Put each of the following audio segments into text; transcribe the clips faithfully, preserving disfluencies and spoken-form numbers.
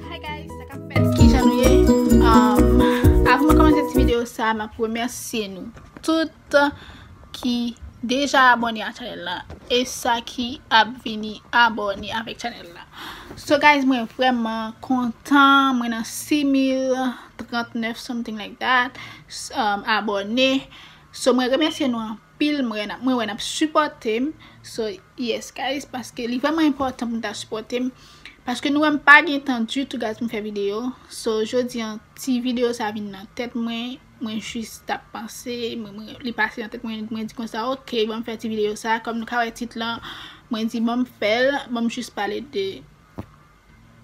Hi guys, sa k ap fèt, kijan nou ye? Um, avan mwen kòmanse ti videyo sa, m ap remèsye nou tout ki deja abòne a chanèl la e sa ki ap vini abòne avèk chanèl la. So guys, mwen vrèman kontan, mwen nan sis mil trannèf, something like that, s- um, abòne. So mwen remèsye nou anpil, mwen wè n ap, mwen wè n ap sipòte m. So yes guys, paske li vrèman enpòtan pou n ta sipòte m. Paske nou wè m pa gen tan ditou guys pou m fè videyo. So jodi an ti videyo sa vin nan tèt mwen, mwen jis t ap panse, mwen, mwen, li pase nan tèt mwen, mwen di konsa, ok, ban m fè ti videyo sa. Kòm nou ka wè tit lan, mwen di ban m fè l, ban m jis pale de,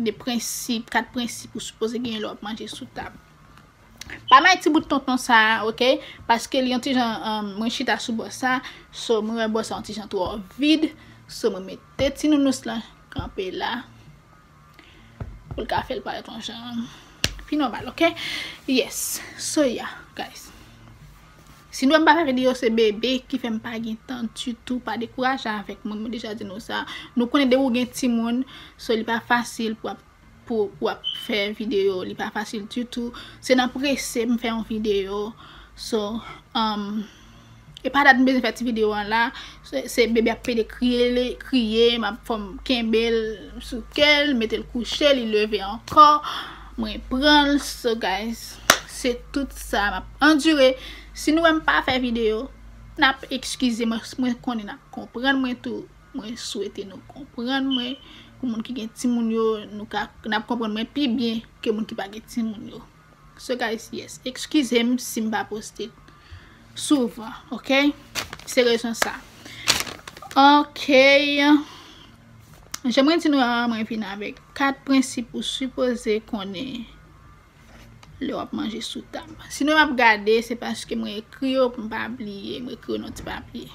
de prensip, kat prensip ou sipoze genyen lè w ap manje sou tab. Pa bay ti bout tonton sa a, ok? Paske li yon ti jan, um, mwen chita sou bò sa, so mwen wè bò sa yon ti jan twò vid, so mwen mete ti nounous lan kanpe la. Pou l ka fè l parèt yon jan pi nòmal, ok? Yes. So yeah, guys. Si nou wè m pa fè videyo, se bebe ki fè m pa gen tan ditou. Pa dekouraje avèk mwen, mwen deja di nou sa. Nou konnen depi w gen timoun, so li pa fasil pou ap, pou, pou ap fè videyo, li pa fasil ditou. Se nan prese m fè yon videyo. So, um, e pa dat m bezwen fè ti videyo an la. Se, se bebe ap pede kriye, li kriye, m ap fò m kenbe l sou kè l, mete l kouche, li leve ankò, mwen pran l. So guys, se tout sa m ap andire. Si nou wè m pa fè videyo, n ap eskize mwen, mwen konnen n ap konprann mwen tou. Mwen swete nou konprann mwen. Pou moun ki gen timoun yo, nou ka, n ap konprann mwen pi byen ke moun ki pa gen timoun yo. So guys, yes, eskize m si m pa poste souvan, ok? Se rezon sa. Ok. Jan mwen di nou a, mwen vin avèk kat prensip ou sipoze konnen lè w ap manje sou tab. Si nou ap gade, se paske mwen ekri yo pou m pa bliye, mwen ekri yo nan ti papye.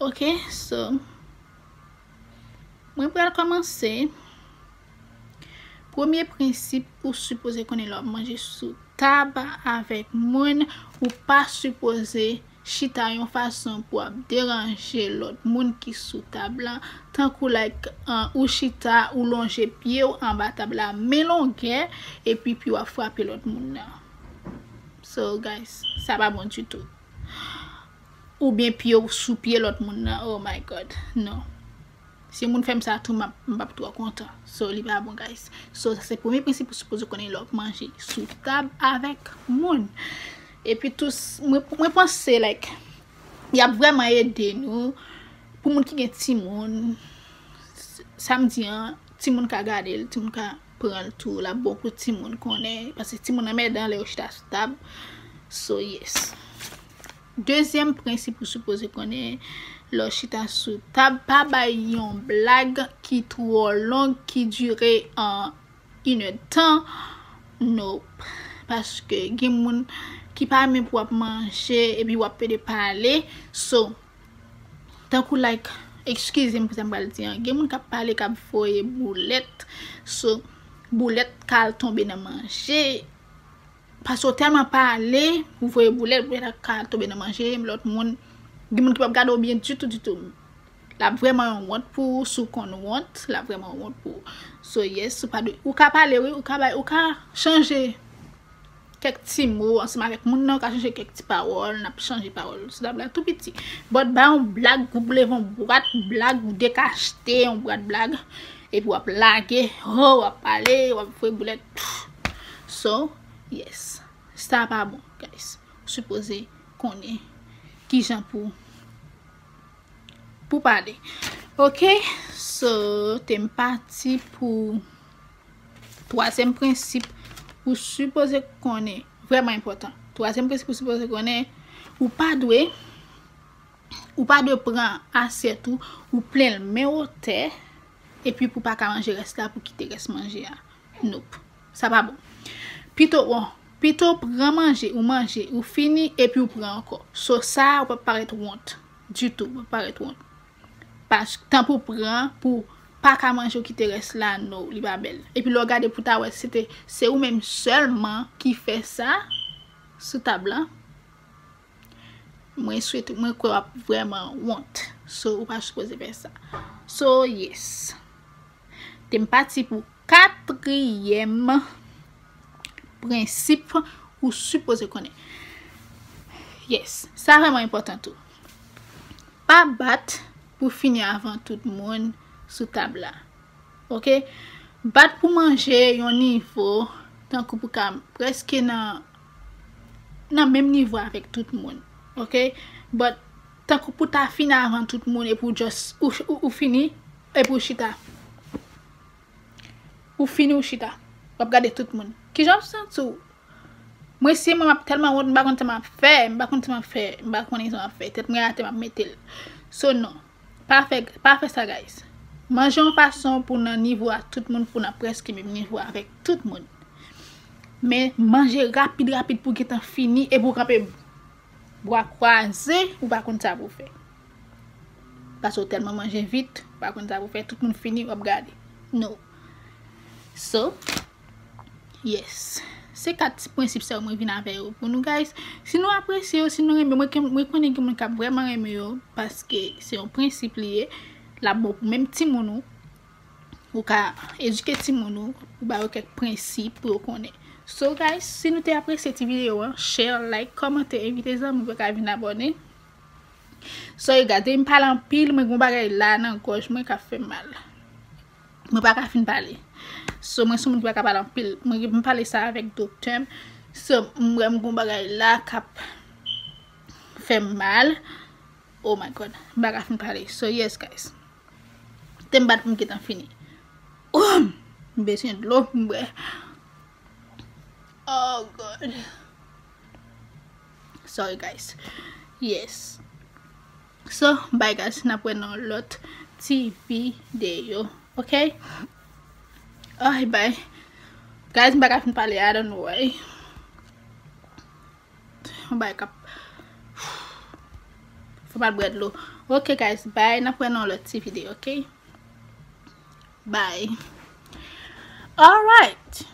Ok, so, mwen pral kòmanse. Premye prensip ou sipoze konnen lè w ap manje sou tab avèk moun, ou pa sipoze chita yon fason pou ap deranje lòt moun ki sou tab la, tankou like, uh, ou chita, ou lonje pye w anba tab la men longè, epi pye w ap frape lòt moun nan. So guys, sa pa bon ditou. Oubyen pye w sou pye lòt moun nan. Oh my God. Non. Si moun fè m sa tou, m ap, m p ap twò kontan. So, li pa bon, guys. So, sa se premye prensip ou sipoze konnen lè w ap manje sou tab avèk moun. Epi tou, s- mwen, mwen panse, like, y ap vrèman ede nou. Pou moun ki gen timoun, s- sa m di an, timoun ka gade l, timoun ka pran l tou, l ap bon pou timoun konnen, paske timoun anmèdan lè yo chita sou tab. So, yes. Dezyèm prensip ou sipoze konnen lè w chita sou tab, pa bay yon blag ki twò long, ki dire an inèdtan. Nope. Paske gen moun ki pa renmen pou w ap manje epi w ap pede pale. So, tankou like, eskize m pou sa m pral di an. Gen moun k ap pale, k ap voye boulèt. So, boulèt ka al tonbe nan manje. Paske w tèlman pale, ou voye boulèt, boulèt la ka tonbe nan manje, lòt moun, gen moun ki p ap gade w byen ditou, ditou. L ap vrèman yon wont pou ou, si w konn wont, l ap vrèman yon wont pou ou. So, yes, ou pa dwe, ou ka pale, wi, ou ka bay, ou ka chanje kèk ti mo ansanm avèk moun nan, ou ka chanje kèk ti pawòl, n ap chanje pawòl sou tab la tou piti. But bay yon blag, ou leve yon bwat blag, ou dekachte yon bwat blag, epi w ap lage, oh, w ap pale, w ap voye boulèt. So, yes. Sa pa bon, guys. Ou sipoze konnen kijan pou, pou pale. Ok? So, te m pati pou twazyèm prensip ou sipoze konnen. Vrèman enpòtan. Twazyèm prensip ou sipoze konnen, ou pa dwe, ou pa dwe pran asyèt ou, ou plen l men wotè, epi pou pa ka manje rès la, pou kite rès manje a. Nope. Sa pa bon. Pito, bon, pito pran manje, ou manje, ou fini, epi ou pran ankò. So sa, ou p ap parèt wont. Ditou, ou p ap parèt wont. Pas, tan pou pran, pou pa ka manje, ou kite rès la, no, li pa bèl. Epi lè w gade pou ta wè, se te, se ou menm sèlman ki fè sa sou tab la. Mwen swete, mwen kwè w ap vrèman wont. So, ou pa sipoze fè sa. So, yes. Te m pati pou katriyèm prensip ou sipoze konnen. Yes, sa vrèman enpòtan tou. Pa bat pou fini avan tout moun sou tab la. Oke? Bat pou manje yon nivo, tankou pou ka prèske nan, nan menm nivo avèk tout moun. Oke? But, tankou pou ta fini avan tout moun, epi w just, ou, ou, ou fini, epi w chita. Ou fini, ou chita. W ap gade tout moun. Kijan w ap santi w? Mwen, si mwen, m ap tèlman wont, m pa konn sa m ap fè, m pa konn sa m ap fè, m pa konnen sa m ap fè. Tèt mwen atè, m ap mete l. So, non. Pa fè, pa fè sa, guys. Manje yon fason pou nan nivo a tout moun, pou nan prèske menm nivo avèk tout moun. Men manje rapid, rapid pou gentan fini, epi w kanpe bra kwaze, ou pa konn sa pou fè. Paske w tèlman manje vit, ou pa konn sa pou fè, tout moun fini, w ap gade. No. So, yes. Se kat ti prensip sa yo mwen vin avè yo pou nou, guys. Si nou apresye yo, si nou renmen, mwen, mwen konnen gen moun k ap vrèman renmen yo, paske se yon prensip li ye. L ap bon pou menm timoun ou. Ou ka edike timoun ou, ou ba yo kèk prensip pou yo konnen. So, guys, si nou te apresye ti videyo an, share, like, kòmante, envite zanmi pou yo ka vin abòne. So, gade, m pale anpil, mwen gen yon bagay la nan gòj mwen k ap fè m mal. Mwen pa ka fin pale. So, mwen se yon moun ki pa ka pale anpil. Mwen, m pale sa avèk doktè m. So, m wè m gen yon bagay la k ap fè m mal. Oh my God. M pa ka fin pale. So, yes, guys. Te m bat pou m gentan fini. M bezwen dlo pou m bwè. Oh God. Sorry, guys. Yes. So, bye, guys. N ap wè nan lòt ti videyo. Oke? Ay, bye. Guys, m pa ka fin pale. I don't know why. Yon bagay k ap fè m al bwè dlo. Oke, guys, bye. N ap wè nan lòt ti videyo, oke? Bye. Alright.